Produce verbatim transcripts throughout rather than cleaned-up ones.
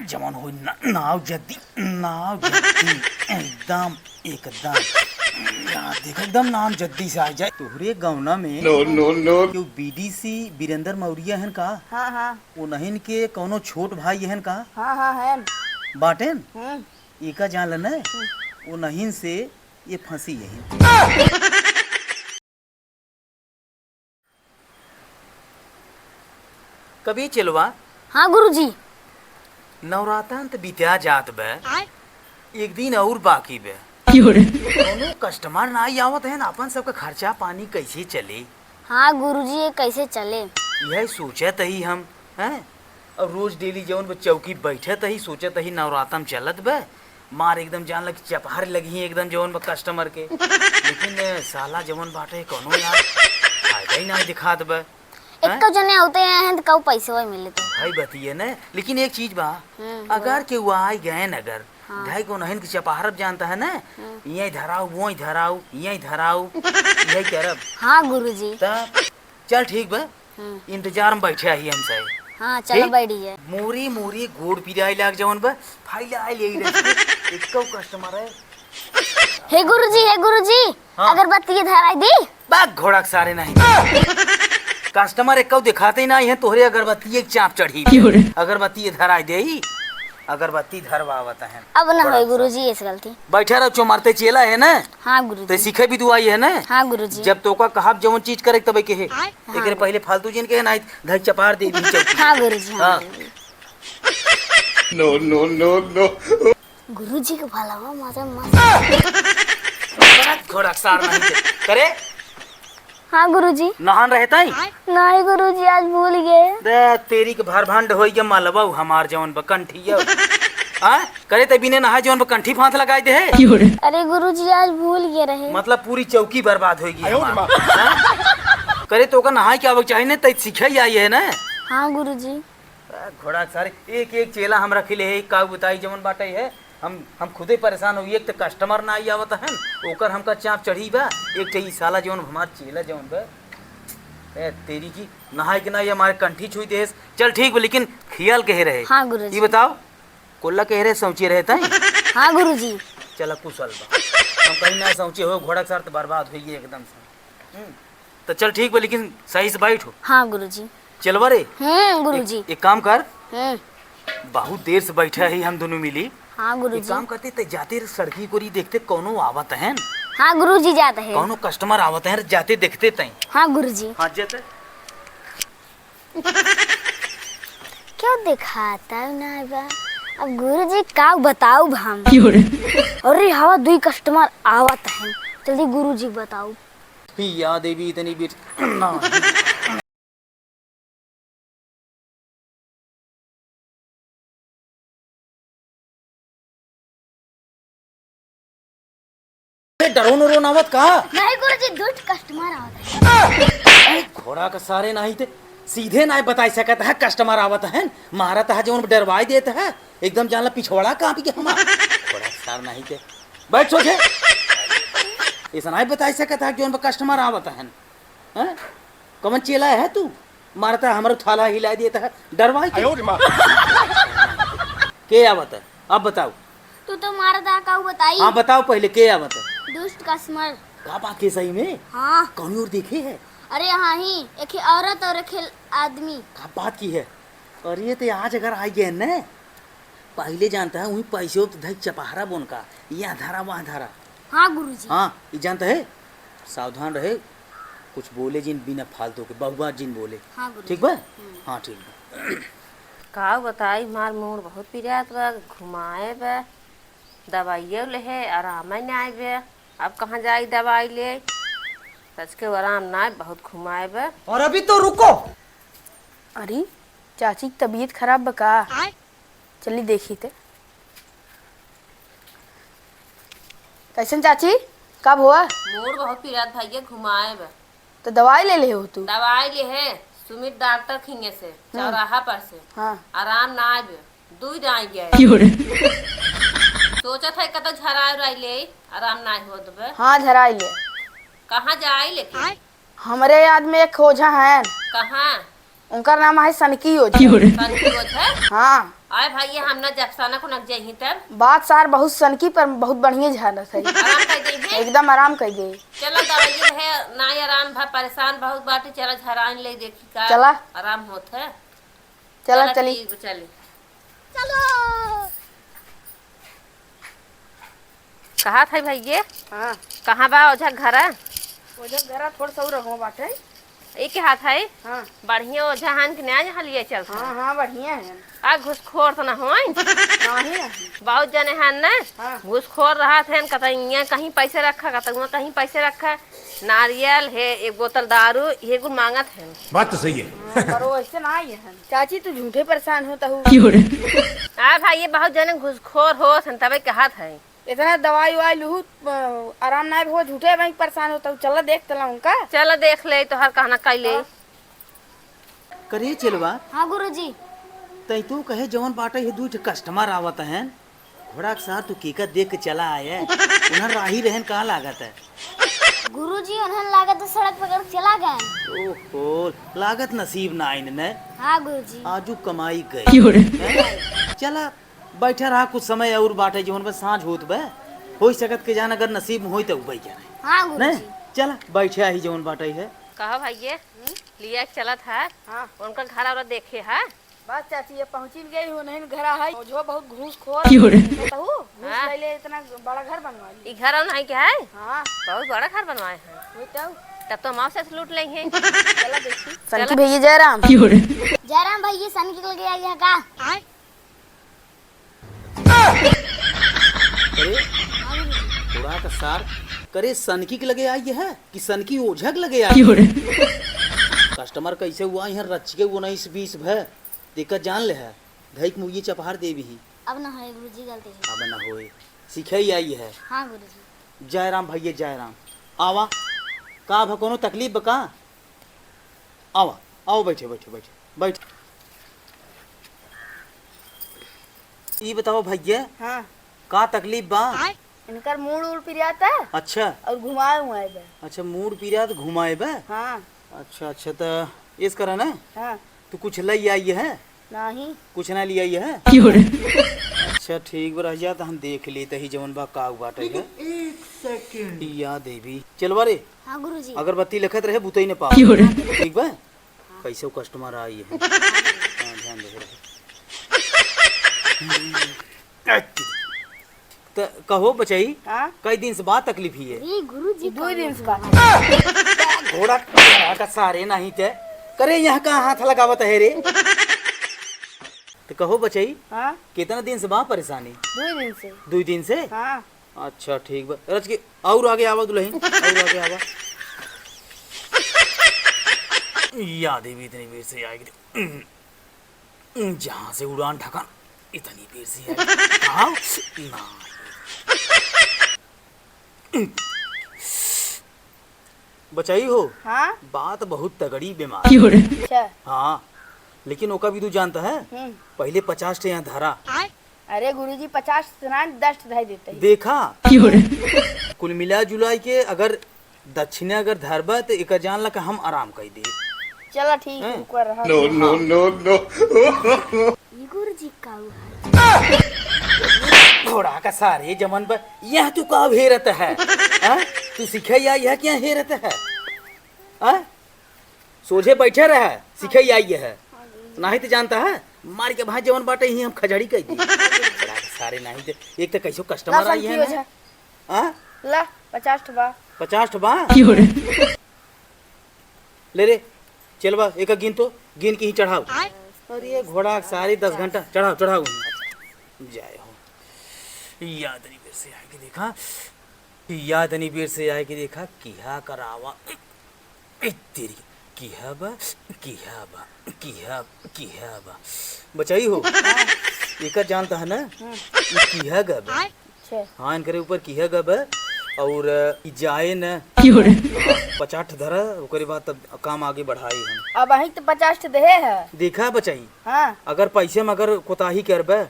जवन होई ना, नाव जद्दी, नाव जद्दी, एकदम, एकदम। यहाँ देख, एकदम नाम जद्दी से आ जाए। तोहरे गौना में No, no, no। क्यों बीडीसी बीरेंद्र मौर्य हन का? हाँ, हाँ। उन्हन के कौनो छोट भाई हन का? हाँ, हाँ, हन। बाटेन? हम्म। एका जान लेना, उन्हन से ये फंसी यही। कबे चेलवा? हाँ गुरुजी। नवरातन त बित्या जात बे। आय। एक दिन और बाकी बे। क्यों रे? कौनो कस्टमर नाई आवत है ना, अपन सबका खर्चा पानी कैसे चले? हाँ गुरुजी, ये कैसे चले? यही सोचत ही हम, हैं? और रोज डेली जौन बे चौकी बैठत ही, सोचत ही नवरातन चलत बे, मार एकदम जान लग चपहर लगी एकदम जवन बा कस्टमर के। लेकिन साला जवन बाटे कौनो यार फायदा ही ना दिखात बा। हैं? एक्को जने होते हैं तो कऊ पैसे वही मिले तो। भाई बतिये ने, लेकिन एक चीज बा, हम्म, अगर बोलो। केहू आई गए न अगर, हाँ। ढाई को नहिन के चपहरब जानता है ना, हम्म। यहीं धराऊ, वहीं धराऊ, यहीं धराऊ, यही करब। हाँ गुरुजी। तब चल ठीक बा, हम्म। इंतजार में बैठे ही हम सही। हाँ, चलो ठीक? बैठिए। मोरी मोरी गोड़ पिराई लाग जवन बा, फाइल आइल यही रहे। एक्को कस्टमर है। हे गुरुजी, हे गुरुजी, हाँ। अगरबत्ती ये धराई दी। बाग घोड़ा के सारे नहीं। कस्टमर एक्को दिखाते ही नहीं है, तोहरे अगरबत्ती एक चाप चढ़ी। क्यों रे? अगरबत्ती ये धराई दे ही। अगरबत्ती धरवावत है। अब ना होई गुरुजी, ऐसे गलती। बैठा रहो, चो मारते चेला है ना? हाँ गुरुजी। तो सीखे भी दुआई है ना? हाँ गुरुजी। जब तोका कहब जवन चीज करे तबे के है। हाँ एकरे गुरुजी। पहले फालतू जिन के है ना, धई चपार दे दी चौकी। हाँ गुरुजी, हाँ हाँ। गुरुजी। No, no, no, no। गुरुजी के भलावा मारे मस्त। बड़ा घोड़ा सार नहीं थे। करे? हाँ गुरुजी। नहान रहता ही? नहीं गुरुजी, आज भूल गए। दे, तेरी के भर भंड होई के मलबा उ हमार जवन बा कंठिया। हाँ? करे ते बिने नहाए जवन बा कंठी फांथ लगाई दे है? अरे गुरुजी, आज भूल गए रहे। मतलब पूरी चौकी बर्बाद होई गई हमार। हाँ? करे तोका नहाए के आवे के चाही ने, तै सीखे ही आई है ना? हाँ गुरुजी। आ, घोड़ा के सारे, एक एक चेला हम रखिले है, का बताई जवन बाटे है, हम, हम खुदे परेशान होई, एक तो कस्टमर ना आई आवत हन, ओकर हमका चाप चढ़ी बा, एक ठे ई साला जवन हमार चेला जवन बा, ए, तेरी की, नहाए के ना ये हमारे कंठी छुई देस। चल ठीक बा, लेकिन खियाल कहे रहे। हाँ गुरुजी। ई बताओ, कोल्ला कहे रहे सौचे रहे ताई? हाँ गुरुजी। चला कुशल बा, हम कहीं ना सौचे हो, घोड़ा के सार त बर्बाद होई एकदम से। हम्म। तो चल ठीक बा, लेकिन सही से बैठ हो। हाँ गुरुजी। चलवा रे। हम्म गुरुजी। एक, एक काम कर। हम्म। बहुत देर से बैठा ही हम दोनों मिली। हाँ गुरुजी। एक काम करते, ते जाते रहे सड़की कोरी देखते कौनो आवत है। हाँ गुरुजी, जात है। कौनो कस्टमर आवत है, जाते देखते तई। हाँ गुरुजी। हाँ जाते। क्यों दिखाता ना बा? अब गुरुजी का बताऊ हम? क्यों रे? अरे हवा दुई कस्टमर आवत है, जल्दी गुरुजी बताऊ। पिया देवी इतनी बेट ना। ए, डरोन उरोन आवत का? नहीं गुरुजी, दुष्ट कस्टमर आवत है। अरे घोड़ा का सारे नहीं ते सीधे ना बताई सकत है, कस्टमर आवत है, मारत है जौन डरवाई देत है, एकदम जानला पिछवाड़ा कांपी के हमार। घोड़ा का सार नहीं ते बैठ सोचे। ऐसा नहीं बताई सकत है जौन कस्टमर आवत है। हैं? कवन चेला है तू? मारता हमरो थाला हिला देता है, डरवाई के। आयो रे माँ। के आवत है? अब बताओ। तू तो मारता, काऊ बताई? हाँ, बताओ पहले, के आवत है? दुष्ट कस्टमर। का बात के सही में? हाँ। कौन और देखे है? अरे हाँ ही, एक ही औरत और एक ही आदमी। का बात की है? अरे, ये तो आज अगर आई गए न, पहिले जानता है, उहीं पैसे होत धई चपहरा बोन का, यहाँ धरा, वहाँ धरा। हाँ गुरुजी। हाँ, ई जानता है, सावधान रहे, कुछ बोले जिन बिना फालतू के, बहुआ जिन बोले। हाँ गुरुजी। ठीक बा? हम्म। हाँ, ठीक बा। का बताई, हमार मूड़ बहुत पिरात बा, घुमाए बा, दवाइयो लेहे, आरामे नाई बा। अब कहाँ जाई दवाई ले? सच के आराम नाई, बहुत घुमाए बा। और अभी तो रुको। अरे, चाची की तबीयत खराब बा का? आय। चली देखी ते। कैसन चाची? का भवा? मूड़ बहुत पिरात भैया, घुमाए बा। तो दवाई ले ले हो तू? दवाई ले है सुमित डॉक्टर खिंगे से, हम्म। चौराहा पर से। हाँ। आराम ना आवे, दुई दाई गए। क्यों रे? सोचत है कतो झराए उराए ले, आराम ना होत बे। हाँ, झराए ले। कहाँ जाए लेके? हमरे याद में एक ओझा हैं। कहाँ? उनकर नाम है सनकी ओझा। क्यों रे? सनकी ओझा? हाँ। आए भाई, ये हम ना जपसाना को नक जाही तब। बात सार बहुत सनकी पर बहुत बढ़िया झानत है। आराम कर दे है। एकदम आराम कर दे। चला दवाई है, ना आराम भा, परेशान बहुत बाटे, चला झरान ले देखी का चला। आराम होत है। चला, चला, चली। ठीक बा, चली। चलो। कहा था भाई ये? हाँ। कहाँ बा ओझा घरा? ओझा घरा थोड़ा सा और रहो बाटे। ई के हाथ है? हाँ। बढ़िया ओझा हन कि ना, यहाँ लिए चल। हाँ, हाँ, बढ़िया है। आ, घुसखोर तो ना होई? नहीं, नहीं। बहुत जने हन ना? हाँ। घुसखोर रहत हन, कतई इहाँ कहीं पैसे रखा, कतई उहाँ कहीं पैसे रखा। नारियल है, एक बोतल दारू, ये कुल मांगत हन। बात तो सही है। हाँ, पर वो ऐसे ना आई है। चाची, तू झूठे परेशान होत हऊ। क्यों रे? आ भाई, ये बहुत जने घुसखोर होत हन, तबे कहत है। इतना दवाई उवाई लूहू, अ, आराम ना हो, झूठे भाई परेशान होत हऊ। चला देख तला उनका। चला देख ले, तोहर कहना कई ले। हाँ। करे चेलवा। हाँ गुरुजी। तई तू कहे जवन बाटे ये दुइ ठे customer आवत हैं, घोड़ा के सार तू केका देख के चला आए? उन्हन राही रहन कहाँ लागत है? गुरुजी, उन्हन लागत है सड़क पकड़ के चला गए। ओहो, लागत नसीब ना आइन ने। हाँ गुरुजी। आजू कमाई गए। क्यों रे? हैं? चला, बैठा रहा कुछ समय और बाटे, जवन बस साँझ होत बे। हो सकत के जान अगर नसीब में होई त उबई जाए। हाँ गुरुजी। नहीं? चला, बैठे आही जवन बाटे है। कहा भाई ये? हम्म? लिया के चलत है। हाँ। उनका घर और देखे है। बस चाची, ये पहुँचिन गई हो, नहीं घरा है। ओझो बहुत घूस खोर। क्यों रे? बताऊ, घूस हाँ। ले ले, इतना बड़ा घर बनवा ली। ई घर और नहीं क्या है? हाँ। बहुत बड़ा घर बनवाए हैं। वही तो। तब तो हमारे से लूट लेंगे। चला देखी। सनकी चला। भैया जयराम। क्यों रे? जयराम भैया सनकी के लगे आई है का? करे? थोड़ा का सार। करे सनकी के लगे आई है कि सनकी ओझा के लगे आई? क्यों रे? Customer कैसे हुआ यहाँ रच के उन्नीस बीस भे। देखा जान ले है। धई के मुइये चपहार देवी ही। अब ना होए गुरुजी, गलती है। अब ना होए। सीखे ही आई है। हाँ गुरुजी। जय राम भैया, जय राम। आवा। का भा कोनो तकलीफ बा का? आवा, आओ बैठे, बैठे, बैठे, बैठ। ई बताओ भैया, हाँ। का तकलीफ बा? इनकर मूड़ उड़ पिरात है। अच्छा। और घुमाए उमाए बा। अच्छा, मूड़ पिरात घुमाए बा? हाँ। अच्छा, अच्छा, त एस करा ना? हाँ। तू कुछ लई आई है? नहीं। कुछ ना लिया है? क्यों रे? अच्छा, ठीक बा, रह जा, त हम देख लेते ही जवन बा का बाटे है। एक second। या देवी, चलवा रे। हाँ गुरुजी। अगरबत्ती लेखत रहे, बुतई न पावे। क्यों रे? ठीक बा? कैसे customer आई है? हाँ, ध्यान दे रहे। त कहो बचई, हाँ? कई दिन से बा तकलीफ ही है? अरे गुरुजी, दो दिन से बा। घोड़ा, घोड़ा का सारे नहीं ते। करे यहाँ का हाथ लगावत है रे? त कहो बचई, हाँ? कितना दिन से बा परेशानी? दो दिन से। दो दिन से? हाँ। अच्छा, ठीक बा। रच के और आगे आवा दुल्हन, और आगे आवा। या देवी, इतनी बेर से आएगी। जहाँ से उड़ान ठकान, इतनी बेर से आएगी। हाँ? ना। बचाई हो? हाँ? बात बहुत तगड़ी बीमार। क्यों रे? अच्छा। हाँ, लेकिन ओका भी तू जानता है? हम्म। पहले पचास ठे यहाँ धरा। अरे गुरुजी, पचास ठे ना, दस ठे धर देते हैं। देखा? क्यों रे? कुल मिला जुला के अगर दक्षिणा अगर धरबा, त एकर जान ला कि हम आराम कर दे। चला ठीक है, हैं? रुको रहा। No, no, no, no। ई गुरुजी का हुआ? घोड़ा का सारे जमन बा, यह तू का हेरत है? हाँ? तू सीखे या यह क्या हेरत है? हाँ? सोझे बैठे रहे, सीखे आई है। नहीं तो जानता है, मार के भाई जवन बाटे ही हम खजड़ी कह दी। सारे नहीं तो, एक तो कैसो ला customer आई है संती ना। ओझा। हाँ? ला, पचास ठो बा। पचास ठो बा? क्यों रे? ले रे, चल बा, एक गिन तो, गिन के ही चढ़ाओ। अरे घोड़ा सारे दस घंटा, चढ़ाओ, चढ़ाओ। जय हो। या तनी बेर से आए के देखा, या तनी बेर से आए के देखा, किहा करावा। ए तेरी, किहा बा, किहा बा, किहा, किहा बा। बचाई हो। एका जानता है ना? हम्म। ई किहा गा बा। अच्छा। हाँ, इनकरे ऊपर किहा गा बा। और ई जाए न। क्यों रे? पचास धरा, ओकरे बाद तब काम आगे बढ़ाई हम। अब अहीं तो पचास देहे है। देखा बचाई। हाँ। अगर पैसे में अगर कोताही करबे,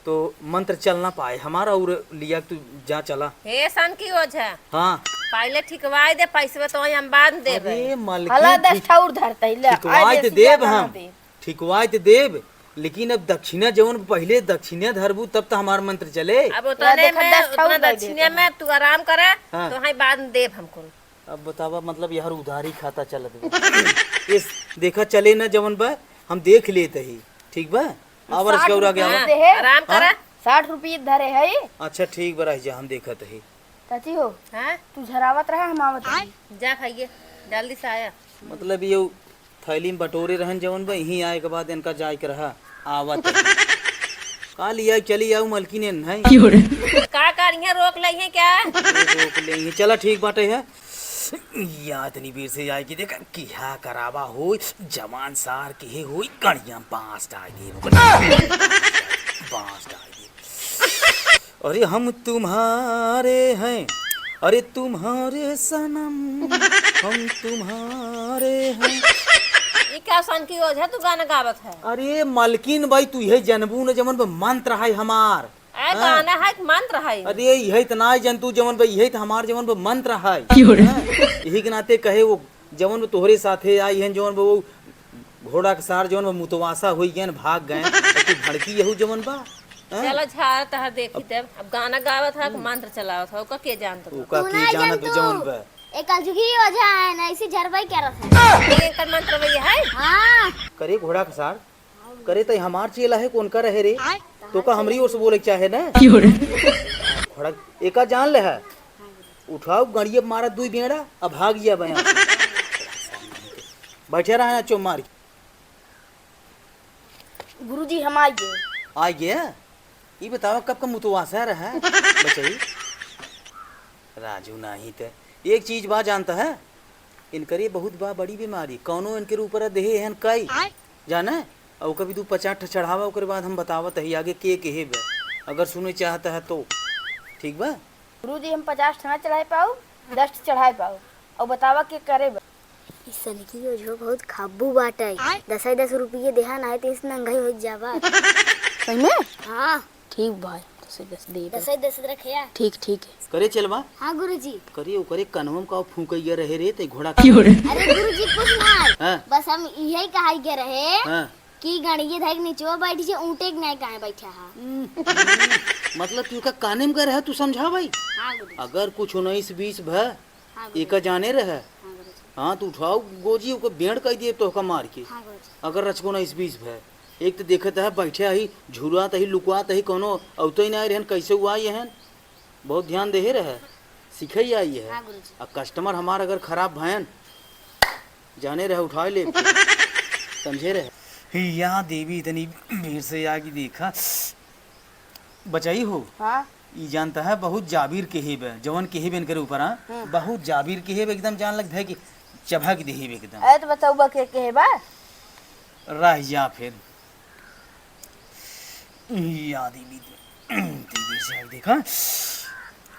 तो मंत्र चल ना पाए हमारा, और लिया तू जा चला। हे सन की ओझा। हाँ। पहले ठिकवाई दे, पैसवा तो हम बाद में देबे। अरे मलकिन, हला दस ठिक-, ठौर धरतै, ले, ठिकवाई आइ तो दे, देब सीधा हम। कहाँ दे? ठिकवाई तो देब, लेकिन अब दक्षिणा जवन पहिले दक्षिणा धरबू तब त हमार मंत्र चले। अब या उतने देखा, में, दस ठा उतना उधार दे दक्षिणा देते हैं। में तू आराम करा, हाँ। तो हम बाद में देब हमको। अब बतावा, मतलब, यार उधारी खाता चलत बा। इस देखा चले ना जवन बा, हम देख लेत ही, ठीक बा? आवा साठ रस गौरा के रुपये आवा। दे है। आराम करा। हाँ? साठ रुपये धरे है। अच्छा ठीक बा, रह जा, हम देखत ही। चाची हो, हाँ? तू झरावत रहा, हम आवत रही। जा खाइए, जल्दी से आया। मतलब ये थैली में बटोरे रहन जवन बा, यहीं आए के बाद इनका जाए के रहा, आवत रही। का लिया चली आऊ मलकिन है। का कर यहाँ रोक ले है क्या? रोक ले है, चला ठीक बाटे है। या इतनी बेर से आए कि देखा क्या करावा होई, जवान सार के होई, गड़िया बांस डाल दे, बांस डाल दे। अरे हम तुम्हारे हैं, अरे तुम्हारे सनम, हम तुम्हारे हैं। ई का सन की ओझा तू गाना गावत है? अरे मलकिन बाई, तू यही जनबू न जवन बा मंत्र है हमार। ए, हाँ। गाना है कि मंत्र है? अरे यही त ना जन तू जवन बा, यही त हमार जवन बा मंत्र है। क्यों रे? हाँ? यही के नाते कहे वो जवन बा तोहरे साथे आई हैं, जवन बा वो घोड़ा के सार जवन बा मुतवासा होई गए न, भाग गए। तो तू भड़की यहू जवन बा, हैं? चलो झाड़ तहर देखी तब। अब गाना गावत है कि मंत्र चलावत है, ओका के जानत बा? ओका तू के ना जानत जानतू। जवन बा। एक कलजुगी ओझा है ना, इसी झरबई करत है। ये एकर मंत्र वही है? हाँ। करे घोड़ा के सार, करे तई हमार चेला है, कौन का रहे रे? आय। तो का हमरी ओर से बोले के चाहे ना? क्यों रे? घोड़ा एका जान ले है। उठाओ गड़िया मारा दुई बेड़ा, अब भाग गया बया। बैठे रहा है चो मार। गुरुजी, हम आ गए। आ गया? ई बतावा, कब का मुतवासा रहा, बचई? राजू, नाही त एक चीज बा, जानता है, इनकरे बहुत बा बड़ी बीमारी, कौनो इनके ऊपर देहे हन काई, आय। जाने? और कभी तू पचास ठा चढ़ावा, ओकरे बाद हम बतावत ही आगे के केहे बे, अगर सुने चाहता है तो, ठीक बा? गुरुजी, हम पचास ठा ना चढ़ाए पाऊ, दस ठा चढ़ाए पाऊ, और बतावा के करे बा। ई सनकी ओझो बहुत खाबू बाटे। आय। दस दस रुपये देहा, नाहीं तो इस नंगाई हो जावा। सही में? हाँ। ठीक भाई, दस दस दे दे। दस दस रखे या? ठीक, ठीक है। करे चलवा? हाँ गुरुजी। करे ओकरे कनवा में का फूंकैया रहे रे, ते घोड़ा क्यों रे? अरे गुरुजी, कुछ ना है। हाँ। बस हम यही कहाई के रहे हाँ। कि गणिये धैक नीचवा बैठी छे, ऊँटे के नाय काहे बैठा हा। हम्म, मतलब तू का काने में गए रहे, तू समझा भाई? हाँ गुरुजी। अगर कुछ उन्नीस बीस भ हाँ, गुरुजी। एका जाने रहे। हाँ, गुरुजी। हाँ, तो उठाओ गोजी, ओके बेंड़ कई दिए तोहका मार के। हाँ, गुरुजी। अगर रचको ना इस बीस भय। एक तो देखत है, बैठे ही, झुरात ही, लुकवात ही, कोनो अवते ही ना रहन, कैसे हुआ ये हन? बहुत ध्यान देहे रहे, सीखे ही आई है। हाँ, गुरुजी। आ customer हमार अगर खराब भयन, जाने रहे, उठाए ले। समझे रहे। हिया देवी इतनी भीड़ से आगी देखा। बचाई हो। हाँ। ई जानता है, बहुत जाबिर केहे बे, जवन केहे बे इनकरे ऊपर, हाँ? हम्म। बहुत जाबिर केहे बे, एकदम जान लगता है कि चभक देहे बे एकदम। अरे तो बताऊ बा के केहे बा? रह जा फिर। ई आदमी तो, देवी से आई देखा।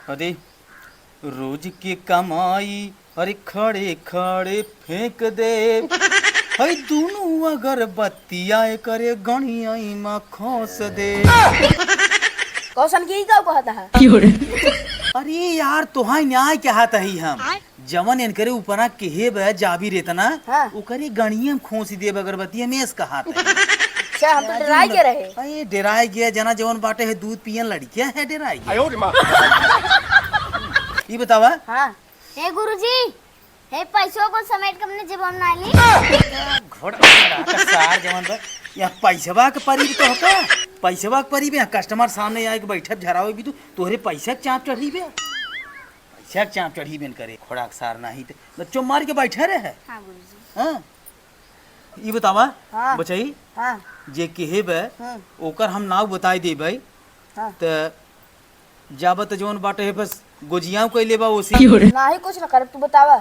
अरे, रोज के कमाई अरे खड़े खड़े फेंक दे। हई दुनू अगरबत्तिया एकरे गणियाई मा खोस दे। कौसन की का कहता है? क्यों रे? अरे यार, तोहाई न्याय कहत ही हम। आय? जवन इनकरे ऊपरा केहे बे जाबिर एतना, हाँ। ओकरे गणिये में खोस देब अगरबत्तिया में, एस कहत है। अच्छा, हम तो राजू डराए न-, के रहे। अरे, डराए गया जना जवन बाटे है, दूध पियन लड़किया है, डराए गया। आयो रे माँ। ई बतावा, हाँ। हे गुरुजी, हे पैसवा को समेट के अपने जेबवा में ना ली। घोड़ा, घोड़ा का सार जवन बा, यहाँ पैसवा के परी तो होता, पैसवा के परी बे, यहाँ customer सामने आए के बैठे झरावे भी तू, तोहरे पैसा के चाप चढ़ी बे, पैसा के चाप चढ़ी बेन करे, घोड़ा के सार नाही ते, बच्चों मार के बैठे रहे। हाँ गुरुजी। हाँ, ई बतावा, हाँ। बचई, हाँ। जे केहे बे, हाँ। ओकर हम नाव बताई देबे, हाँ। त जाबत जौन बाटे है बस गोजियाव कइले बा ओसी। क्यों रे? नाही कुछ ना करब, तू बतावा।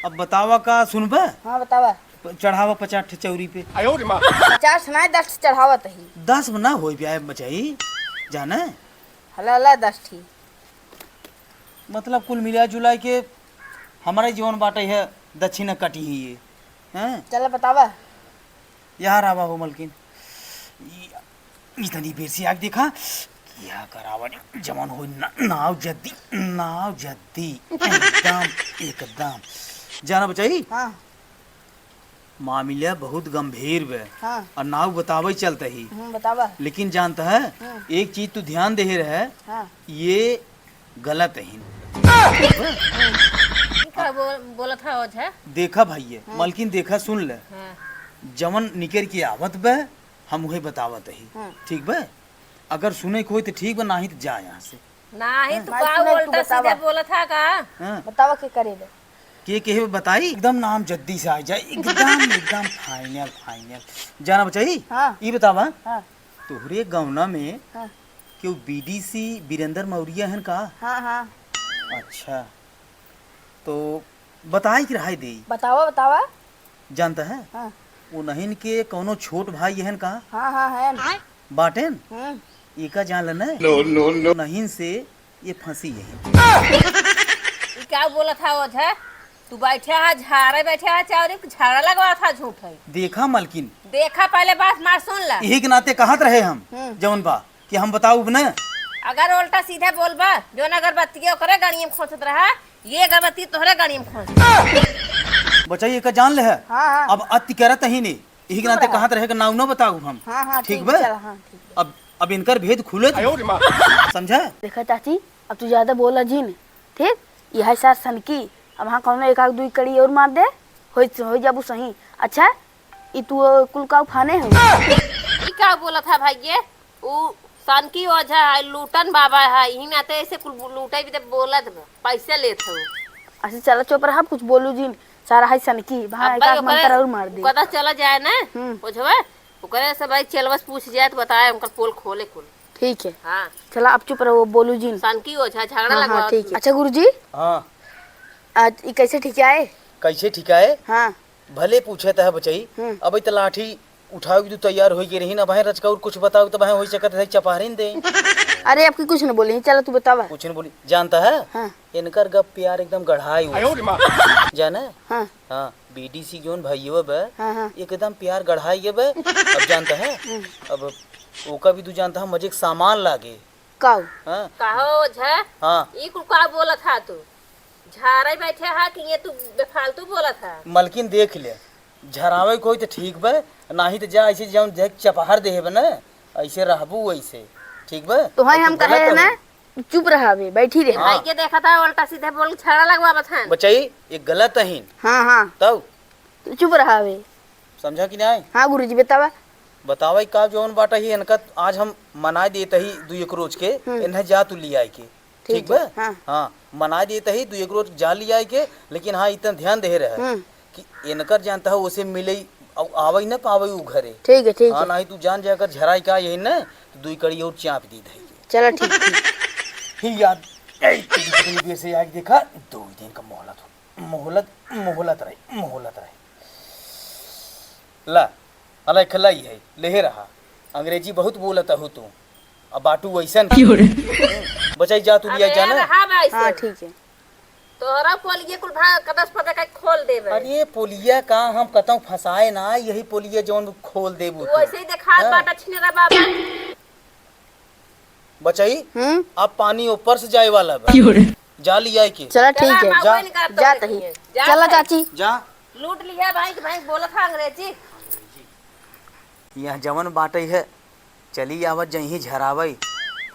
अब बतावा का सुनबे? हाँ बतावा। प-, चढ़ावा पचास ठे चौरी पे। आयो रे माँ। पचास नाही, दस ठे चढ़ावत ही। दस में ना होई ब्याह बचाई, जाने? हला हला दस ठी। मतलब कुल मिला जुला के हमारे जौन बाटे है दक्षिणा कटी ही ये। हैं? चला बतावा। यार आवा हो मलकिन। ई-, इतनी बेर से आग देखा। क्या करावा जवान हो ना, नाव जद्दी, नाव जद्दी। एकदम, एकदम। जाना बचाई? हाँ। मामिला बहुत गंभीर बे। हाँ। और नाव बतावे चलत ही। हम्म, बतावा। लेकिन जानत है, हम्म। एक चीज तू ध्यान देहे रहे, हाँ। ये गलत ही। ई का बोल-, बोलत है ओझा? देखा भइये, हाँ। मलकिन देखा, सुन ले। हाँ। जवन निकर के आवत बे, हम उहे बतावत ही। हाँ। ठीक बे? अगर सुने के होई तो ठीक बा, नाही तो जा यहाँ से। नाही, हाँ। तू भाई, का सुने, तू उल्टा सीधे बतावा। बोलत है का? हाँ। बतावा के करे बे? के कहे बे बताई? एकदम नाम जद्दी से आ जाए, एकदम, एकदम final, final। जाना बचाई? हाँ। ई बतावा, हाँ। तोहरे गौना में हाँ। केहू B D C वीरेंद्र मौर्य हन का? हाँ, हाँ। अच्छा, तो बताई कि रहाई देई? बतावा, बतावा। जानत है? हाँ। उन्हन के कौनो छोट भाई हन का? हाँ, हाँ, हन। बाटेन? हम्म। इका जान लेना। No, no, no। उन्हन से ये फंसी है। ई का बोलत है ओझा? तू बैठे है, झाड़े बैठे है, चावरी झाड़ा लगवा था, झूठ है। देखा मलकिन। देखा, पहले बात मार सुन ला। यही के नाते कहत रहे हम, हम्म। जौन बा, कि हम बताउब न। अगर उल्टा सीधे बोलबा, जौन अगरबत्तिया ओकरे गड़िया में खोसत रहा, ये अगरबत्ती तोहरे गड़िया में खोस। बचाई, एका जान ले है। हाँ, हाँ। अब अति करत ही नहीं, यही के नाते चुप रहा। कहत रहे कि नाउ न बताउब हम। हाँ, हाँ, ठीक ठीक, बा? चल, हाँ, ठीक बा। अब, अब इनकर भेद खुले तो। आयो रे माँ। समझा? देखा चाची, अब तू ज्यादा बोला जिन, ठीक? यह सार सनकी, अब हाँ कौनो एक आध दुई कड़ी और मार दे, हो, हो जाबू सही। अच्छा, ई तू कुल का उफाने हो? ई का बोलत है भाई ये? ऊ सनकी ओझा है, लूटन बाबा है, इही नाते ऐसे कुल लूटे भी तो बोलत बा, पैसे लेत हो। अच्छा चला चुप रहा, कुछ बोलू जिन, सारा है सनकी, भाई अब का भाई मंत्र ओकरे, और मार दे। ओकरा चला जाए ना, हम्म। ओझवा, ओकरे से भाई चेलवा से पूछ जाए तो बताए, उनकर पोल खोले कुल। ठीक है। हाँ। चला अब चुप रहो, बोलू जिन। सनकी ओझा झगड़ा हाँ, लगवाओ हाँ, ठीक तू। है। अच्छा गुरुजी, हाँ। आज ई कैसे ठिकाए? कैसे ठिकाए? हाँ। भले पूछे त है बचई, हम्म। अबे त लाठी उठावे के तू तैयार होई के रही ना, भाई रचका और कुछ बताओ तो भाई हो सकत है चपहरिन दे। अरे आपकी कुछ न बोली, चला तू बतावा। कुछ न बोली, जानत है? हाँ। इनकर गप प्यार एकदम गढ़ाई हुआ। आयो रे माँ। जाने? हाँ। हाँ, B D C जौन भइयो बे, हाँ, हाँ। एकदम प्यार गढ़ाई गए बे। अब जानत है? हम्म। अब ओका भी तू जानत है, मजे के सामान लागे। काऊ? हाँ। कहो ओझा? हाँ। ई कुल का बोलत हा तू? झारे बैठे हा कि ये तू बेफालतू बोलत हा? मलकिन देख ले, झरावे कोई तो ठीक बे, नाही तो जा ऐसे जौन देख चपहर देहे बे ना, ऐसे रहबू ऐसे, ठीक बे? तो भाई अब तू हम कहे गलत है ना, हो। चुप रहा बे, बैठी रहे। हाँ। भाई के देखा था, उल्टा सीधे बोल के झाड़ा लगवावत हन। बचई, ये गलत अहिन। हाँ, हाँ। तब? तू चुप रहा बे। समझा कि नाही? हाँ गुरुजी, बतावा। बतावा, ई का जौन बाटा ही इनका आज हम मनाए देत ही दू एक रोज के, हम्म। इन्हें जा तू लियाई के। ठीक ठीक बा? है, हाँ। हाँ, मनाए देत ही दू एक रोज जा लियाई के, लेकिन हाँ, इतना ध्यान दे रहे हम्म। कि इनकर जानत है उसे मिले, अब आवे न पावे उ घरे। ठीक है, ठीक हाँ, है। नाही तू जान जाकर झराई का यही न, तो दुई कड़ी और चाप दी दही के। चला ठीक, ठीक। ही याद, ए, कितनी देर से आके देखा, दो दिन का मोहलत हो, मोहलत, मोहलत रही, मोहलत रही। ला, अला खलाई है, लेहे रहा। अंग्रेजी बहुत बोलत हो तू। अब बाटू वैसन। क्यों रे? बचाई जा तू लिया अबे जाना। रहा भाई हाँ, से। ठीक है। तोहरा पोलिया कुल भा-, कदस पता का खोल देबे। अरे पोलिया का हम कतौ फंसाए ना, यही पोलिया जौन खोल देबू तू तू। ऐसे ही देखात हाँ। बाटा छिनेरा बाबा। बचाई, हम्म? अब पानी ऊपर से जाए वाला बा। क्यों रे? जा लिया के। चला ठीक चला है। बाबा जा। निकाल जा तोरे तही। लिए। जा चला भाई। चाची। जा। लूट लिया भाई, भाई बोलत है अंग्रेजी। यहाँ जवन बाटे है, चली आवत जइहीं झरावई।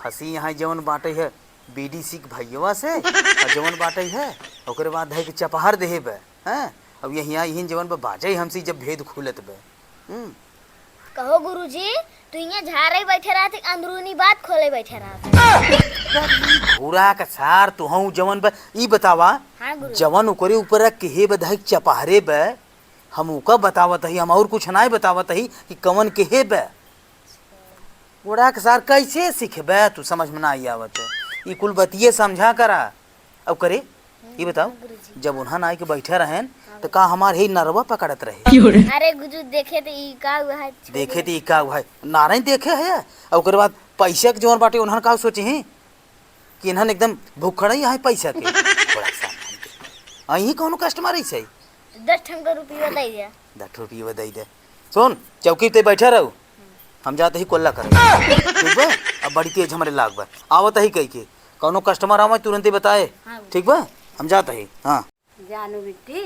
फंसी यहाँ जवन बाटे है, B D C के भइयवा से, और जवन बाटे है, ओकरे बाद है कि चपहर देहे बे, हैं? अब यहीं आई हिन जवन बा बाजे हमसे जब भेद खुलत बे। हम्म। कहो गुरुजी, तू यहाँ झारे बैठे रहत, अंदरूनी बात खोले बैठे रहत। घूरा का सार, तू हूँ जवन बा, ई बतावा, हाँ गुरुजी। जवन ओकरे ऊपर रख के हे बधाई चपहरे बे, हम ओका बतावत ही, हम और कुछ नाय बतावत ही कि कवन के हे बे। घूरा का सार कैसे सीखबे, तू समझ में ना आई आवत। ई कुल बतिये समझा करा। अब करे, ई बताओ, हाँ, गुरुजी। जब उन्हा नाई के बैठे रहेन, हाँ, तो का हमार हे नरवा पकड़त रहे? क्यों रे? अरे गुरुजी, देखे तो ई का हुआ है, छोड़ देखे दे। तो ई का हुआ है? नारायण देखे है, और ओकरे बाद पैसा के जवन बाटे, उन्हन का सोचे हैं कि इन्हन एकदम भुखड़ा ही है पैसा के। बड़ा सामान के। आ, यही कौनो customer है सही? दस ठन का रुपया दे दिया। दस रुपया दे दे। सुन, चौकी पे बैठा रहो, हम जाते ही कोल्ला कर। ठीक बा? अब बड़ी तेज हमरे लाग बा, आवत ही कह के। कौनो customer आवे, तुरंते बताए। हाँ। ठीक बा? हम जात हई। हाँ। जानू बिट्टी,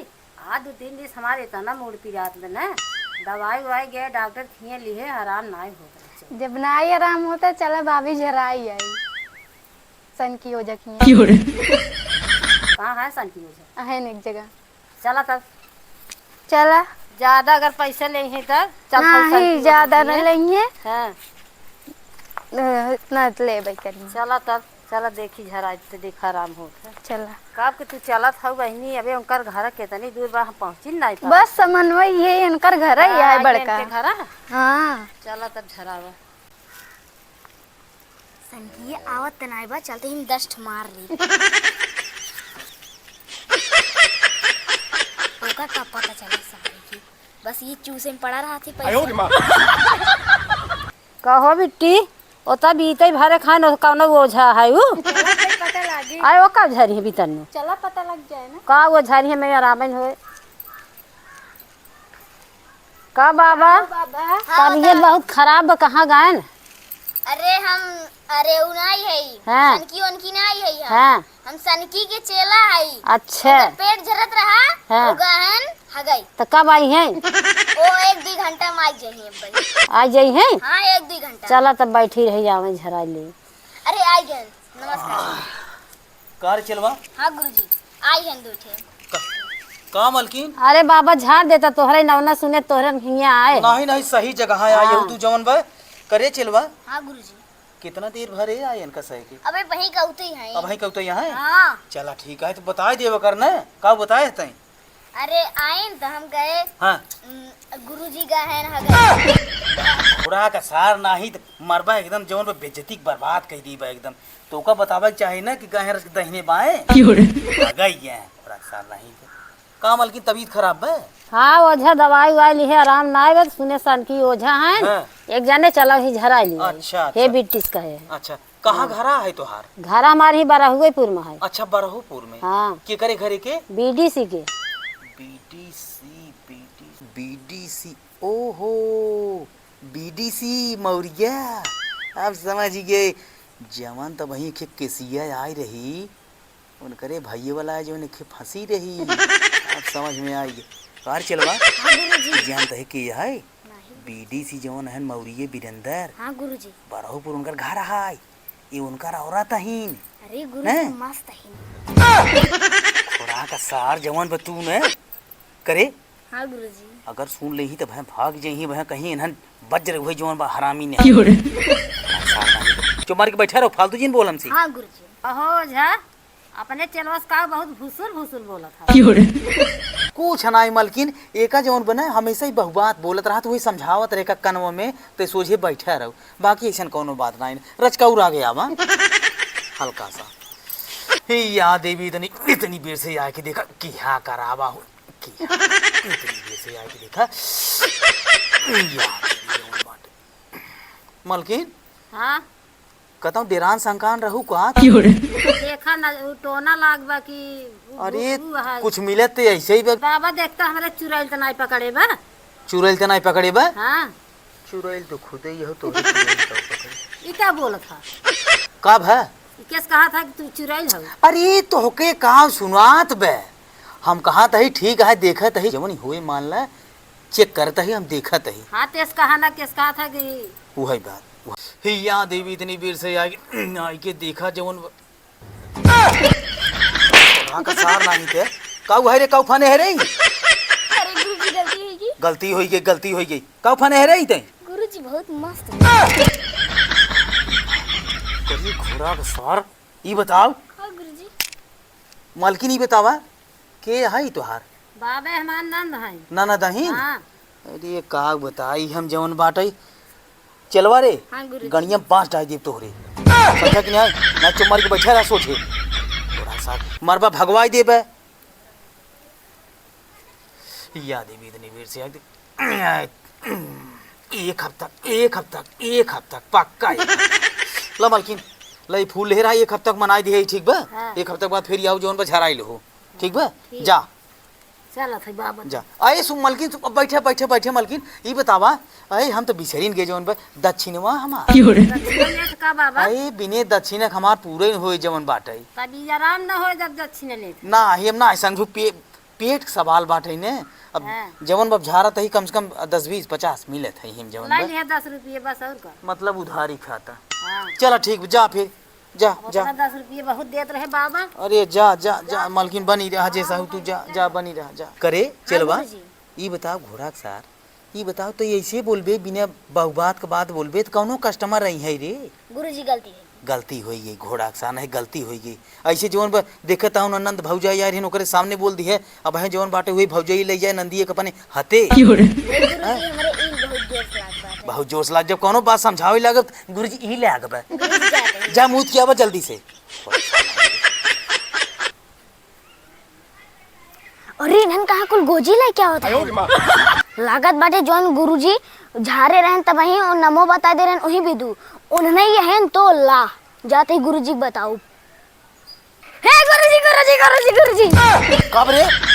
आज दो तीन दिन से हमारे इतना मूड पिरात बा ना, दवाई उवाई गए डॉक्टर खिए लिए, आराम नाई होत रहे। जब नाई आराम होता, चला भाभी झराई आई, सनकी ओझा खिए। कहाँ है सनकी ओझा? अहन एक जगह। चला तब। चला। ज्यादा अगर पैसे लेइहीं तब चल, नाहीं, ज्यादा न लेइहीं। हाँ। अ, इतना लेबै करी। चला तब, चला देखी झराई त देखा आराम होत है। चला। कब के तू चलत हऊ बहिनी, अबे उनकर घर केतनी दूर बा, हम पहुँची नाई पावत। बस समन्वय ये इनकर घर है, हाँ, यह ये बड़का। इनके घर है। हाँ। चला तब झरावा। संगी आवत त नाई बा, चलते ही दस ठो मार ली। ओकर का पता चले सारे की, बस ये चूसे में पड़ा रहा थी पैसा। कहो बिट्टी, ओता बीते भरे खान, ओ कौनो ओझा है उ? चला, फिर पता लागी। आए, ओ का झरी है बीतन में? चला, पता लग जाए ना। का ओझा रही है, मैं आराम होए। का बाबा? ओ बाबा। हाँ, तबीयत बता। बहुत खराब बा, कहाँ गायन? अरे हम, अरे उ नाई है, हाँ। सनकी ओनकी नाई है हम। हाँ। हम सनकी के चेला है। अच्छा। ओकर पेट झरत रहा, हाँ। ओ गहन हगई। त कब आई हैं? ओ एक दो घंटा में आ जाइए भाई। आ जाई हैं? हाँ, एक दो घंटा। चला तब बैठी रही, आवे झरा ले। अरे आई गए, नमस्कार। का रे चेलवा? हाँ गुरुजी, आई हैं दो ठे। का, का मलकिन? अरे बाबा झाड़ देता तोहरे नवना सुने तोहरे हियाँ आए। नहीं, नहीं, सही जगह है, हाँ। आए तू जवन बा। करे चेलवा? हाँ गुरुजी। कितना देर भरे आए इनका सह के? अबे वहीं का उतई हैं। अब वहीं का उतई हैं? हाँ। चला ठीक है, तो बताए देवा कर ना, का बताए तैं? अरे आइन त हम गए, हाँ। उम, गुरुजी का है ना गए। थोड़ा का सार नाही त मरबा एकदम, जवन पे बेइज्जती के बर्बाद कर दी बा एकदम। तो का बतावे के चाही ना कि गए रस दहिने बाएं। क्यों रे? आ गई है, थोड़ा का सार नाही त। का मलकिन तबीयत खराब बा? हाँ, ओझा दवाई उवाई लिहे, आराम ना आवे, सुने सनकी ओझा हैं। हाँ। एक जाने चला ही झरा लिए। अच्छा, हे अच्छा। बिट्टिस कहे। अच्छा। कहाँ हाँ। घरा है तोहार? घरा हमार ही बरहुएपुर में है। अच्छा, बरहुपुर में। हाँ। केकरे घरे के? बीडीसी के। बीडीसी, बीडीसी, बीडीसी, ओहो, बीडीसी मौर्या। अब समझ गए, जवन तब वहीं के केसिया आई रही, उनकरे भइये वाला है, जवन एक फंसी रही। अब समझ में आई। कार चलवा? हाँ गुरुजी। जानत है के है? नहीं। बीडीसी जवन है मौर्य बीरेंदर। हाँ गुरुजी। बरहुपुर उनकर घर है। ये उनकर औरत अहीन। अरे गुरुजी, हैं? मस्त अहीन। थोड़ा का सार जवन बा तू न करे। हाँ गुरुजी। अगर सुन लेही त भैं भाग जइही, भैं कहीं इन्हन बज्र हुए जवन बा हरामी ने। क्यों रे? सार नहीं। चुप मार के बैठा रहो, फालतू जिन बोल हमसे। हाँ गुरुजी। अहो ओझा, अपने चेलवा से का बहुत भुसुर भुसुर बोलत है। क्यों रे? कुछ नाई मलकिन, एका जवन बने हमेशा ही बहुबात बोलत रहत, वही समझावत रहे का कनवा में, ते सोझे बैठे रहो। बाकी ऐसन कौनो बात नाई, रचकाऊ रागे आवा। हल्का सा। हे या देवी, इतनी, इतनी बेर से आके देखा, किहा करावा हो, किहा, इतनी बेर से आके देखा। या देवी, जवन बाटे। मलकिन? हाँ? कतौ डेरान संकान रहू का? क्यों रे? देखा ना, उ टोना लाग बा कि उ अरे, भूतू है। कुछ मिलत ते ऐसे ही बा। बाबा देखता हमरे चुड़ैल त नाई पकड़े बा। चुड़ैल त नाई पकड़े बा? हाँ। चुड़ैल तो खुदे ही हो, तो चुड़ैल का पकड़े। ई का बोलत हा? का भा? ई केस कहा था कि तू चुड़ैल हो? अरे, तोहके का सुनात बे? हम कहत ही, ठीक है, देखत ही, जवन होए मान ला, चेक करत ही, हम देखत ही। हाँ, तेस कहा ना, केस कहा था कि उहई बात। हिया देवी इतनी बेर से आके, आके देखा जवन हाँ, का सार नाही ते। काऊ है रे, काऊ फाने है रे? अरे गुरुजी, गलती होई गई। गलती होई गई, गलती होई गई। काऊ फाने है रे ते? गुरुजी, बहुत मस्त। करी घोड़ा का सार, ई बताओ। हाँ गुरुजी। मालकिन ई बतावा, के है तोहार? बाबे हमार नंद है। ननद अहिन? हाँ। अरे का बताई हम जवन बाटई। चलवा रे, हाँ गुरुजी। गणिया बांस डाल देब तोहरे। समझा कि नहीं? ना चुप मार के बैठा रहा सोझे। थोड़ा सा मरबा भगवाई देबे। या देवी इतनी बेर से आके एक हफ्ता, एक हफ्ता, एक हफ्ता पक्का एक हफ्ता। ला मालकिन, ला ई फूल ले रहा, एक हफ्ता मनाई दे, ठीक बा? हाँ। एक हफ्ता बाद फिर आओ जौन बा झराई लो, ठीक बा? ठीक। जा। चलत है बाबा। जा। अरे सु-, मलकिन, सु-, बैठे, बैठे, बैठे मलकिन, ई बतावा, अरे हम तो बिसरिन गए जौन बा, दक्षिणवा हमार। दक्षिणा लेत का बाबा? अरे बिने दक्षिणा के हमार पूरे न होए जौन बाटे। तब ई आराम न होए जब दक्षिणा लेत। ना, ही हम ना समझू पे, पेट के सवाल बाटे ने। अब हाँ। जवन बब झारत ही, कम से कम दस, बीस, पचास मिलत है हिम जवन ला बा। लिहा दस रुपये बस, और का? मतलब उधारी खाता। हाँ। चला ठीक, जा फिर, जा, अब जा। उतना दस रुपये बहुत देत रहे बाबा। अरे जा, जा, जा, जा। मालकिन बनी रहा, जैसा हो तू, जा, जा, बनी रहा, जा। करे, हाँ, चलवा। गुरुजी। ई बताओ घोड़ा के सार, ई बताओ तो ऐसे बोलबे, बिना बहुबात के बात बोलबे तो कौनो customer रही है रे? गुरुजी, गलती है। गलती होई गई, घोड़ा के सार है, गलती होई गई। ऐसे जवन बा, देखत हूँ आनंद भौजाई आ रही, ओकरे सामने बोल दी है, अब है जवन बाटे हुई भौजाई ले जाए नंदिये के अपने हते। क्यों रे? गुरुजी, हमरे ईल बहुत जोर से लागत बाटे। बहुत जोर से लाग, जब कौनो बात समझावे लागब, गुरुजी ई ले आगब। गुरुजी, जाते हैं। जा मूत के आवा जल्दी से। अरे, इन्हन कहाँ कुल गोजी लेके आवत है? लागत बाटे जौन गुरुजी झारे रहन तबही और नमो बता दे रहन, वही बिदु। उन्हने ये हैं तो ला, जाते ही गुरुजी बताऊ। हे गुरुजी, गुरुजी, गुरुजी, गुरुजी। कब रे?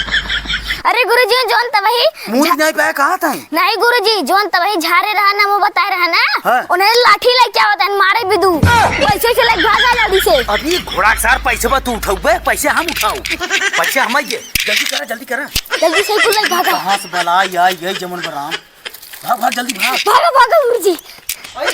अरे गुरुजी, जौन तबही मूत झा- नहीं पाए, कहा था? नहीं गुरुजी, जौन तबही झारे रहा ना, वो बताए रहा ना, हाँ। उन्हें लाठी लेके आवत है, मारे बिदु। पैसे से लेके भागा जल्दी से। अभी घोड़ा के सार पैसे बा तू उठाऊ बे, पैसे हम उठाऊ। पैसे हम आइए, जल्दी करा, जल्दी करा। जल्दी से कुल लेके भागा। कहाँ से बला आई, आई, आई जमन बराम। भाग, भाग, जल्दी भाग। भागा, भागा गुरुजी। अरे,